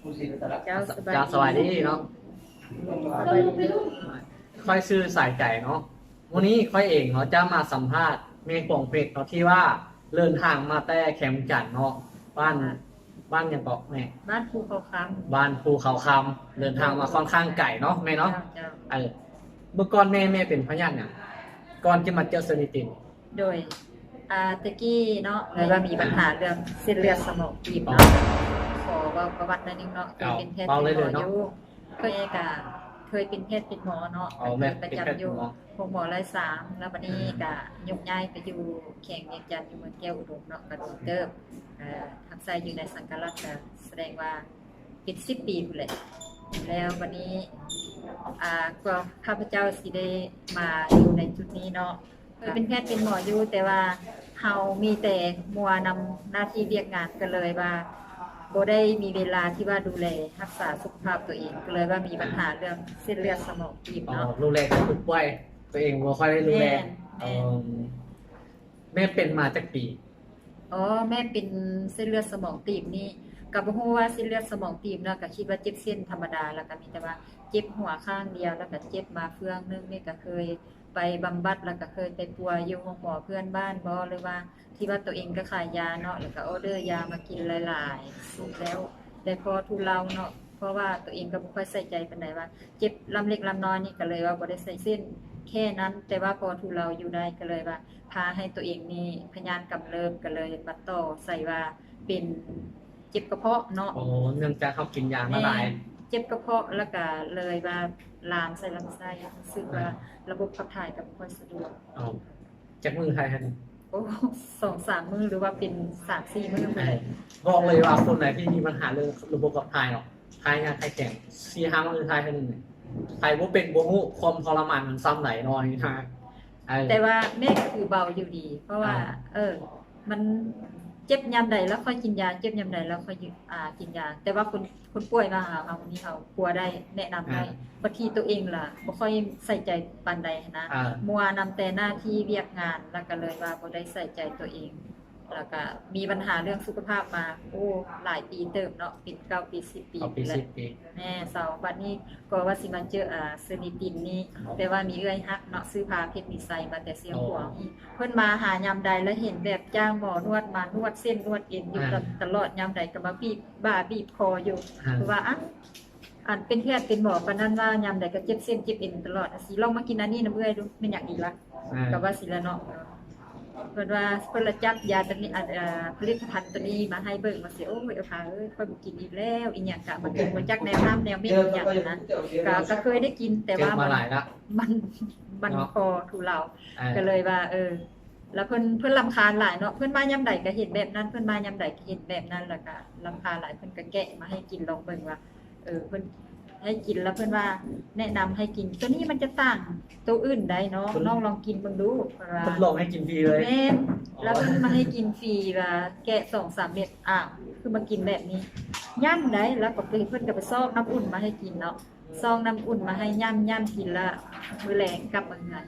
ເຈົ້າ ສະບາຍດີເນາະ. ຂ້ອຍຊື່ສາຍໃຈເນາະ. ມື້ນີ້ຂ້ອຍເອງເນາະ ຈະມາສຳພາດແມ່ຂອງເພັດເນາະ ທີ່ວ່າເດີນທາງມາແຕ່ແຂວງວຽງຈັນເນາະ, ບ້ານ ບ້ານຫຍັງເກາະແມ່? ບ້ານພູເຂົາຄຳ. ບ້ານພູເຂົາຄຳ ເດີນທາງມາຂ້ອນຂ້າງໄກເນາະແມ່ເນາະ. ເຈົ້າ ເຈົ້າ. ເອີ ເມື່ອກ່ອນແມ່ ແມ່ເປັນພະຍາດຫຍັງ ກ່ອນຈະມາເຈີເຊີນອີຕິນ? ໂດຍ ອ່າ ແຕ່ກີ້ເນາະ ເລີຍວ່າມີບັນຫາເລື່ອງເສັ້ນເລືອດສະໝອງຕີບເນາະ. ຂໍເວົ້າປະຫວັດໜ້ອຍໜຶ່ງເນາະ. ເຄີຍເປັນແພດເປັນໝໍຢູ່ ເຄີຍກະເຄີຍເປັນແພດເປັນໝໍເນາະ ເປັນປະຈຳຢູ່ໂຮງໝໍລາຍສາມ ແລ້ວບັດນີ້ກະຍົກຍ້າຍໄປຢູ່ແຂວງວຽງຈັນ ຢູ່ເມືອງແກ້ວອຸດົມເນາະ ກະດົນເຕີບ. ເອີ ຮັບໃຊ້ຢູ່ໃນສັງກັດລັດ ກະສະແດງວ່າເປັນສິບປີພຸ້ນແຫຼະ. ແລ້ວບັດນີ້ ອ່າ ກວ່າຂ້າພະເຈົ້າຊິໄດ້ມາຢູ່ໃນຈຸດນີ້ເນາະ ເຄີຍເປັນແພດເປັນໝໍຢູ່ ແຕ່ວ່າເຮົາມີແຕ່ມົວນຳໜ້າທີ່ວຽກງານ ກໍເລີຍວ່າບໍ່ໄດ້ມີເວລາທີ່ວ່າດູແລຮັກສາສຸຂະພາບຕົວເອງ ກໍເລີຍວ່າມີບັນຫາເລື່ອງເສັ້ນເລືອດສະໝອງຕີບເນາະ. ອໍ ດູແລແຕ່ຜູ້ປ່ວຍ ຕົວເອງບໍ່ຄ່ອຍໄດ້ດູແລ. ແມ່ນ ແມ່ເປັນມາຈັກປີ? ອໍ ແມ່ເປັນເສັ້ນເລືອດສະໝອງຕີບນີ້ ກໍບໍ່ຮູ້ວ່າເສັ້ນເລືອດສະໝອງຕີບເນາະ ກໍຄິດວ່າເຈັບເສັ້ນທຳມະດາ ແລ້ວກໍມີແຕ່ວ່າເຈັບຫົວຂ້າງດຽວ ແລ້ວກໍເຈັບມາເຟືອງໜຶ່ງນີ້ ກໍເຄີຍ ໄປບຳບັດ ແລ້ວກໍເຄີຍໄປປົວຢູ່ໂຮງໝໍເພື່ອນບ້ານບໍ ຫຼືວ່າທີ່ວ່າຕົວເອງກໍຂາຍຢາເນາະ ແລ້ວກໍອໍເດີຢາມາກິນຫຼາຍໆ ສຸດແລ້ວ ແຕ່ພໍທຸເລົາເນາະ ເພາະວ່າຕົວເອງກໍບໍ່ຄ່ອຍໃສ່ໃຈປານໃດ ວ່າເຈັບລຳເລັກລຳນ້ອຍນີ້ ກໍເລີຍວ່າບໍ່ໄດ້ໃສ່ເສັ້ນແຄ່ນັ້ນ ແຕ່ວ່າພໍທຸເລົາຢູ່ໄດ້ ກໍເລີຍວ່າພາໃຫ້ຕົວເອງນີ້ພະຍາດກຳເລີບ ກໍເລີຍມາຕໍ່ໃສ່ວ່າເປັນເຈັບກະເພາະເນາະ. ອໍ ເນື່ອງຈາກເຮົາກິນຢາມາຫຼາຍ ແມ່ນ ເຈັບກະເພາະ ແລ້ວກໍເລີຍວ່າລາມໃສ່ລຳໄສ້ ຮູ້ສຶກວ່າ ອ່າ ລະບົບຂັບຖ່າຍກໍບໍ່ຄ່ອຍສະດວກ. ອໍ ຈັກມື້ຖ່າຍເທື່ອໜຶ່ງ? ໂອ້ ສອງສາມມື້ ຫຼືວ່າເປັນສາມສີ່ມື້ພຸ້ນແຫຼະ. ບອກເລີຍວ່າຄົນໃດທີ່ມີບັນຫາເລື່ອງລະບົບຂັບຖ່າຍເນາະ ຖ່າຍຍາກຖ່າຍແຂງ ສີ່ຫ້າມື້ຖ່າຍເທື່ອໜຶ່ງ. ໃຜບໍ່ເປັນບໍ່ຮູ້ຄວາມທໍລະມານມັນສ່ຳໃດເນາະ. ແຕ່ວ່າແມ່ກໍຖືເບົາຢູ່ດີ ເພາະວ່າ ອ່າ ເອີ ມັນເຈັບຍາມໃດແລ້ວຄ່ອຍກິນຢາ ເຈັບຍາມໃດແລ້ວຄ່ອຍ ອ່າ ກິນຢາ ແຕ່ວ່າຄົນ ຄົນປ່ວຍມາຫາເຮົານີ້ ເຮົາປົວໄດ້ ແນະນຳໄດ້. ອ່າ ບາງທີຕົວເອງລະບໍ່ຄ່ອຍໃສ່ໃຈປານໃດຫັ້ນນະ ອ່າ ມົວນຳແຕ່ໜ້າທີ່ວຽກງານ ແລ້ວກໍເລີຍວ່າບໍ່ໄດ້ໃສ່ໃຈຕົວເອງ ແລ້ວກໍມີບັນຫາເລື່ອງສຸຂະພາບມາ ໂອ້ ຫຼາຍປີເຕີບເນາະ ເປັນເກົ້າປີ ສິບປີ ເກົ້າປີ ສິບປີ. ແມ່ນ ເຊົາ ບັດນີ້ກໍວ່າຊິມາເຈີ ອ່າ ເຊີນອີຕິນນີ້ ແຕ່ວ່າມີເອື້ອຍຮັກເນາະ ຊື່ພາເພັດມີໄຊ ມາແຕ່ຊຽງຂວາງ. ເພິ່ນມາຫາຍາມໃດລະເຫັນແບບຈ້າງໝໍນວດມານວດເສັ້ນນວດເອັນຢູ່ ອ່າ ຕະຫຼອດ ຍາມໃດກໍມາບີບບ່າບີບຄໍຢູ່ ອ່າ ເພາະວ່າ ອັນ ອັນເປັນແພດເປັນໝໍປານນັ້ນວ່າຍາມໃດກໍເຈັບເສັ້ນເຈັບເອັນຕະຫຼອດ ຊິລອງມາກິນອັນນີ້ນຳເອື້ອຍດູ ແມ່ນຫຍັງອີກລະ? ອ່າ ກໍວ່າຊີ້ລະເນາະ ເພິ່ນວ່າເພິ່ນລະຈັດຢາຕົວນີ້ ອັນ ເອີ ຜະລິດຕະພັນຕົວນີ້ມາໃຫ້ເບິ່ງ ວ່າຊີ້ ໂອ້ຍ ເອື້ອຍພາເອີຍ ຂ້ອຍບໍ່ກິນອີກແລ້ວ ອີຫຍັງກະມາກິນ ບໍ່ຈັກແນວນ້ຳແນວເມັດອີຫຍັງນະ ກະ ກະເຄີຍໄດ້ກິນ ແຕ່ວ່າມັນ ມັນ ມັນຄໍທຸເລົາ ອ່າ ກະເລີຍວ່າ ເອີ ລະເພິ່ນ ເພິ່ນລຳຄານຫຼາຍເນາະ ເພິ່ນມາຍາມໃດກະເຫັນແບບນັ້ນ ເພິ່ນມາຍາມໃດກະເຫັນແບບນັ້ນ ລະກະລຳຄານຫຼາຍ ເພິ່ນກະແກະມາໃຫ້ກິນລອງເບິ່ງວ່າ ເອີ ເພິ່ນໃຫ້ກິນ ແລ້ວເພິ່ນວ່າແນະນຳໃຫ້ກິນ ໂຕນີ້ມັນຈະຕ່າງໂຕອື່ນໃດເນາະ ເພິ່ນ ນ້ອງລອງກິນເບິ່ງດູ ເພິ່ນວ່າ ເພິ່ນລອງໃຫ້ກິນຟຣີເລີຍ. ແມ່ນ ອໍ ແລ້ວເພິ່ນມາໃຫ້ກິນຟຣີວ່າແກະສອງສາມເມັດ ອ້າວ ຄືມາກິນແບບນີ້ ຍຳໃດ ແລ້ວກໍໄປ ເພິ່ນກໍໄປຊອກນ້ຳອຸ່ນມາໃຫ້ກິນເນາະ ຊອກນ້ຳອຸ່ນມາໃຫ້ຍຳ ຍຳກິນ ແລ້ວມື້ແລງກັບມາເຮືອນ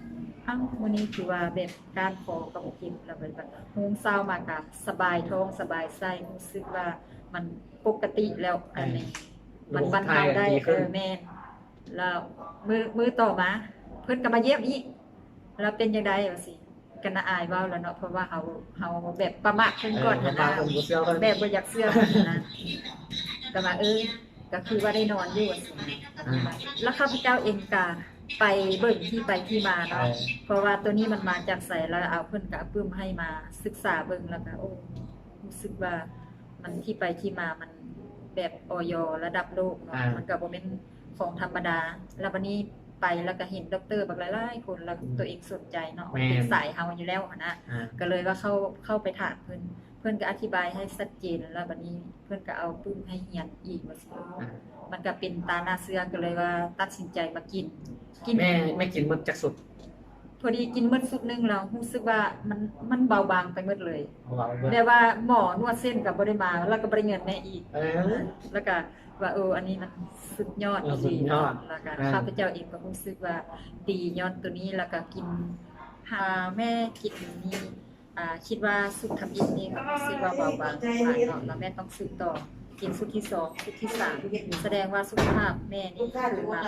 ອ້າວ ມື້ນີ້ຄືວ່າແບບກ້ານຄໍກໍບໍ່ເຈັບ ແລ້ວບັດຮຸ່ງເຊົ້າມາກໍສະບາຍທ້ອງສະບາຍໄສ້ ຮູ້ສຶກວ່າມັນປົກກະຕິແລ້ວ ອັນນີ້ ມັນບັນເທົາໄດ້ ເອີ ແມ່ນ ແລ້ວມື້ ມື້ຕໍ່ມາ ເພິ່ນກໍມາຢ້ຽມອີກ ແລ້ວເປັນຈັ່ງໃດ ວ່າຊີ້ ກໍໜ້າອາຍເວົ້າແລ້ວເນາະ ເພາະວ່າເຮົາ ເຮົາແບບປະໝາດເພິ່ນກ່ອນຫັ້ນນະ ແບບບໍ່ຢາກເຊື່ອເພິ່ນຫັ້ນນະ ກໍວ່າ ເອີ ກໍຄືວ່າໄດ້ນອນຢູ່ ວ່າຊີ້ນະ ແລ້ວຂ້າພະເຈົ້າເອງກໍໄປເບິ່ງທີ່ໄປທີ່ມາເນາະ ເອີ ເພາະວ່າໂຕນີ້ມັນມາຈາກໃສ ແລ້ວເອົາ ເພິ່ນກໍເອົາປຶ້ມໃຫ້ມາສຶກສາເບິ່ງ ແລ້ວກໍ ໂອ້ ຮູ້ສຶກວ່າ ມັນທີ່ໄປທີ່ມາມັນແບບ ອຢ ລະດັບໂລກເນາະ ອ່າ ມັນກໍບໍ່ແມ່ນຂອງທຳມະດາ ແລ້ວບັດນີ້ໄປແລ້ວກໍເຫັນດັອກເຕີບັກຫຼາຍໆຄົນ ແລ້ວ ອືມ ຕົວເອງສົນໃຈເນາະ ແມ່ນ ເປັນສາຍເຮົາຢູ່ແລ້ວຫັ້ນນະ ອ່າ ກໍເລີຍວ່າເຂົ້າ ເຂົ້າໄປຖາມເພິ່ນ ເພິ່ນກໍອະທິບາຍໃຫ້ຊັດເຈນ ແລ້ວບັດນີ້ເພິ່ນກໍເອົາປຶ້ມໃຫ້ຮຽນອີກ ວ່າຊີ້ ອ່າ ມັນກໍເປັນຕາໜ້າເຊື່ອ ກໍເລີຍວ່າຕັດສິນໃຈມາກິນ ກິນ ແມ່ ແມ່ກິນໝົດຈັກຊຸດ? ພໍດີກິນໝົດຊຸດໜຶ່ງແລ້ວ ຮູ້ສຶກວ່າມັນ ມັນເບົາບາງໄປໝົດເລີຍ ເບົາບາງເບິດ ແບບວ່າໝໍນວດເສັ້ນກໍບໍ່ໄດ້ມາ ແລ້ວກໍບໍ່ໄດ້ເງິນແມ່ອີກ ເອີ ແລ້ວກໍວ່າ ເອີ ອັນນີ້ມັນສຸດຍອດ ເອີ ອີ່ຫຼີ ສຸດຍອດ ແລ້ວກໍ ອ່າ ຂ້າພະເຈົ້າເອງກໍຮູ້ສຶກວ່າດີຍ້ອນໂຕນີ້ ແລ້ວກໍກິນ ຫາແມ່ກິນນີ້ ອ່າ ຄິດວ່າຊຸດທຳອິດນີ້ກໍຮູ້ສຶກວ່າເບົາບາງຫຼາຍເນາະ ແລ້ວແມ່ຕ້ອງສືບຕໍ່ ເປັນຊຸດທີສອງ ຊຸດທີສາມ ສະແດງວ່າສຸຂະພາບແມ່ນີ້ຄືວ່າ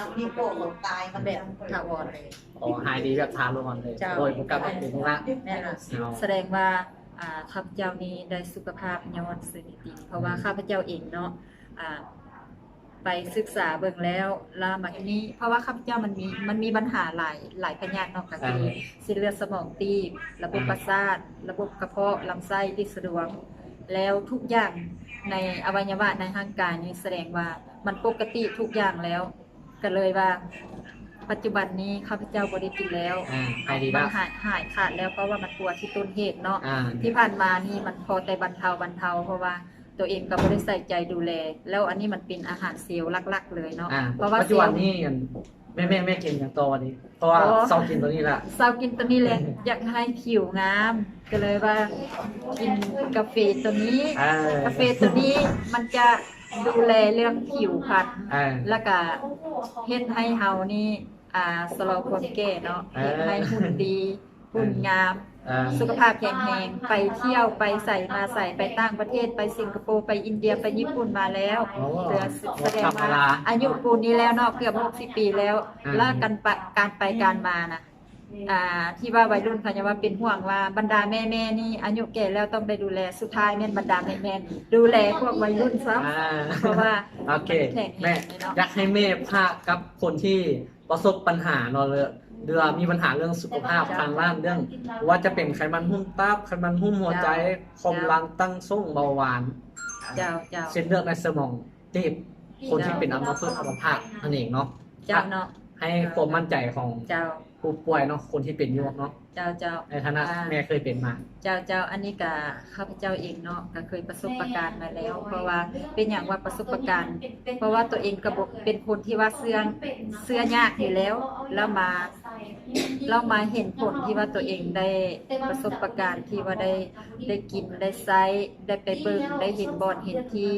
ແບບຖາວອນເລີຍ. ອໍ ຫາຍດີແບບຖາວອນເລີຍ ເຈົ້າ ໂດຍບໍ່ກັບມາເປັນລະ. ແມ່ນລະ ເນາະ ສະແດງວ່າ ອ່າ ຂ້າພະເຈົ້ານີ້ໄດ້ສຸຂະພາບຍ້ອນເຊີນນິຕິ ເພາະວ່າ ອືມ ຂ້າພະເຈົ້າເອງເນາະ ອ່າ ໄປສຶກສາເບິ່ງແລ້ວ ລາມາທີ່ນີ້ ເພາະວ່າຂ້າພະເຈົ້າມັນມີ ມັນມີບັນຫາຫຼາຍ ຫຼາຍພະຍາດເນາະ ກໍຄື ອ່າ ເສັ້ນເລືອດສະໝອງຕີບ, ລະບົບ ອ່າ ປະສາດ, ລະບົບກະເພາະ, ລຳໄສ້, ຕິດສະດວງ ແລ້ວທຸກຢ່າງໃນອະໄວຍະວະໃນຮ່າງກາຍນີ້ ສະແດງວ່າມັນປົກກະຕິທຸກຢ່າງແລ້ວ ກໍເລີຍວ່າ ປັດຈຸບັນນີ້ຂ້າພະເຈົ້າບໍ່ໄດ້ກິນແລ້ວ ອ່າ ຫາຍດີແລ້ວ ມັນຫາຍ ຫາຍຂາດແລ້ວ ເພາະວ່າມັນປົວທີ່ຕົ້ນເຫດເນາະ ອ່າ ທີ່ຜ່ານມານີ້ມັນພໍແຕ່ບັນເທົາ ບັນເທົາ ເພາະວ່າ ຕົວເອງກໍບໍ່ໄດ້ໃສ່ໃຈດູແລ ແລ້ວອັນນີ້ມັນເປັນອາຫານເຊວຫຼັກໆເລີຍເນາະ ອ່າ ເພາະວ່າ ປັດຈຸບັນນີ້ ອັນ ແມ່ ແມ່ ແມ່ກິນຫຍັງຕໍ່ນີ້? ເພາະວ່າ ອໍ ເຊົາກິນຕົວນີ້ລະ ເຊົາກິນຕົວນີ້ແຫຼະ ຢາກໃຫ້ຜິວງາມ ກໍເລີຍວ່າກິນກາເຟຕົວນີ້ ເອີ ກາເຟຕົວນີ້ມັນຈະດູແລເລື່ອງຜິວພັນ ເອີ ແລ້ວກະເຮັດໃຫ້ເຮົານີ້ ອ່າ ຊະລໍຄວາມແກ່ເນາະ ເອີ ເຮັດໃຫ້ຫຸ່ນດີ ຫຸ່ນງາມ ເອີ ສຸຂະພາບແຂງແຮງ ໄປທ່ຽວ ໄປໃສມາໃສ ໄປຕ່າງປະເທດ ໄປສິງກະໂປ ໄປອິນເດຍ ໄປຍີ່ປຸ່ນມາແລ້ວ ໂອ້ ເພື່ອສະແດງວ່າ ບໍ່ທຳມະດາ ອາຍຸປູນນີ້ແລ້ວເນາະ ເກືອບຫົກສິບປີແລ້ວ ອ່າ ແລ້ວການປະ ການໄປການມານະ ອ່າ ທີ່ວ່າໄວລຸ້ນເຂົາຍັງວ່າເປັນຫ່ວງວ່າບັນດາແມ່ໆນີ້ອາຍຸແກ່ແລ້ວຕ້ອງໄດ້ດູແລ ສຸດທ້າຍແມ່ນບັນດາແມ່ໆ ດູແລພວກໄວລຸ້ນຊ້ຳ ອ່າ ເພາະວ່າ ໂອເຄ ແມ່ ຢາກໃຫ້ແມ່ຝາກກັບຄົນທີ່ ປະສົບບັນຫາເນາະ ຫຼືວ່າມີບັນຫາເລື່ອງສຸຂະພາບທາງດ້ານເລື່ອງ ບໍ່ວ່າຈະເປັນໄຂມັນຫຸ້ມຕັບ, ໄຂມັນຫຸ້ມຫົວໃຈ, ເຈົ້າ ຄວາມ ເຈົ້າ ດັນ, ຕັ້ງສົງ, ເບົາຫວານ, ເຈົ້າ ເຈົ້າ ເສັ້ນເລືອດໃນສະໝອງຕີບ, ເຈົ້າ ຄົນທີ່ເປັນອັມມະພຶກອັມມະພາດນັ້ນເອງເນາະ. ເຈົ້າເນາະ ໃຫ້ຄວາມໝັ້ນໃຈຂອງ ເຈົ້າ ຜູ້ປ່ວຍເນາະ, ຄົນທີ່ເປັນຢູ່ເນາະ. ເຈົ້າ ເຈົ້າ ໃນຖານະ ອ່າ ແມ່ເຄີຍເປັນມາ. ເຈົ້າ ເຈົ້າ ອັນນີ້ກະຂ້າພະເຈົ້າເອງເນາະ ກະເຄີຍປະສົບປະການມາແລ້ວ ເພາະວ່າເປັນຫຍັງວ່າປະສົບປະການ ເພາະວ່າຕົວເອງກະບໍ່ ເປັນຄົນທີ່ວ່າເຊື່ອ ເຊື່ອຍາກຢູ່ແລ້ວ ແລ້ວມາ ແລ້ວມາເຫັນຜົນທີ່ວ່າຕົວເອງໄດ້ປະສົບປະການ ທີ່ວ່າໄດ້ ໄດ້ກິນ ໄດ້ໃຊ້ ໄດ້ໄປເບິ່ງ ໄດ້ເຫັນບ່ອນເຫັນທີ່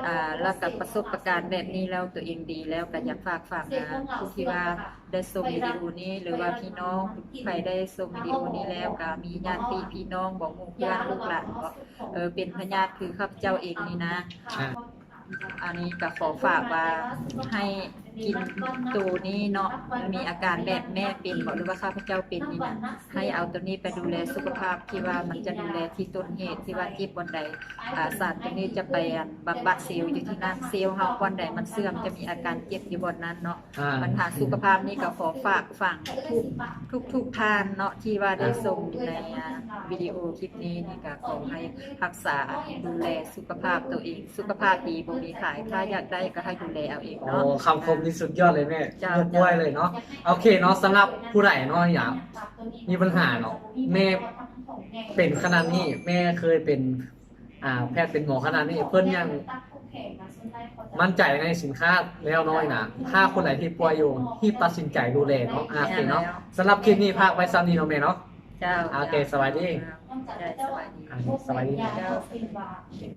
ອ່າ ແລ້ວກະປະສົບປະການແບບນີ້ແລ້ວ ຕົວເອງດີແລ້ວ ກະຢາກຝາກຝັງນະ ຜູ້ທີ່ວ່າ ໄດ້ຊົມວິດີໂອນີ້ ຫຼືວ່າພີ່ນ້ອງໃຜໄດ້ຊົມວິດີໂອນີ້ແລ້ວ ກະມີຍາດຕິພີ່ນ້ອງບໍ ໝູ່ເພື່ອນລູກຫຼານບໍ ເອີ ເປັນພະຍາດຄືຂ້າພະເຈົ້າເອງນີ້ນະ ອ່າ ອັນນີ້ກະຂໍຝາກວ່າໃຫ້ກິນໂຕນີ້ເນາະ ມີອາການແບບແມ່ເປັນບໍ ຫຼືວ່າຂ້າພະເຈົ້າເປັນນີ້ນະ ໃຫ້ເອົາໂຕນີ້ໄປດູແລສຸຂະພາບ ທີ່ວ່າມັນຈະດູແລທີ່ຕົ້ນເຫດ ທີ່ວ່າເຈັບບ່ອນໃດ ອ່າ ສານໂຕນີ້ຈະໄປ ອັນ ບຳບັດເຊວຢູ່ທີ່ນັ້ນ ເຊວເຮົາບ່ອນໃດມັນເສື່ອມ ຈະມີອາການເຈັບຢູ່ບ່ອນນັ້ນເນາະ. ອ່າ ບັນຫາສຸຂະພາບນີ້ກໍຂໍຝາກຝັງທຸກ ທຸກໆທ່ານເນາະ ທີ່ວ່າໄດ້ຊົມໃນ ອ່າ ວິດີໂອຄລິບນີ້ ນີ້ກໍຂໍໃຫ້ຮັກສາ ດູແລສຸຂະພາບຕົວເອງ ສຸຂະພາບດີບໍ່ມີຂາຍ ຖ້າຢາກໄດ້ກໍໃຫ້ດູແລເອົາເອງ ໂອ້ ເນາະ ຄຳຄົມນີ້ສຸດຍອດເລີຍແມ່ ເຈົ້າ ຍົກ ເຈົ້າ ກ້ວຍເລີຍເນາະ. ໂອເຄເນາະ ສຳລັບຜູ້ໃດເນາະ ຢາກມີບັນຫາເນາະ ແມ່ເປັນຂະໜາດນີ້ ແມ່ເຄີຍເປັນ ອ່າ ແພດເປັນໝໍຂະໜາດນີ້ ເພິ່ນຍັງໝັ້ນໃຈໃນສິນຄ້າແລ້ວເນາະ ນີ້ນະ ຖ້າຄົນໃດທີ່ປ່ວຍຢູ່ ຮີບຕັດສິນໃຈດູແລເນາະ. ໂອເຄເນາະ ສຳລັບຄລິບນີ້ຝາກໄວ້ສ່ຳນີ້ເນາະແມ່ເນາະ. ເຈົ້າ ໂອເຄ ສະບາຍດີ ເຈົ້າ ສະບາຍດີ ອ່າ ສະບາຍດີ ເຈົ້າ.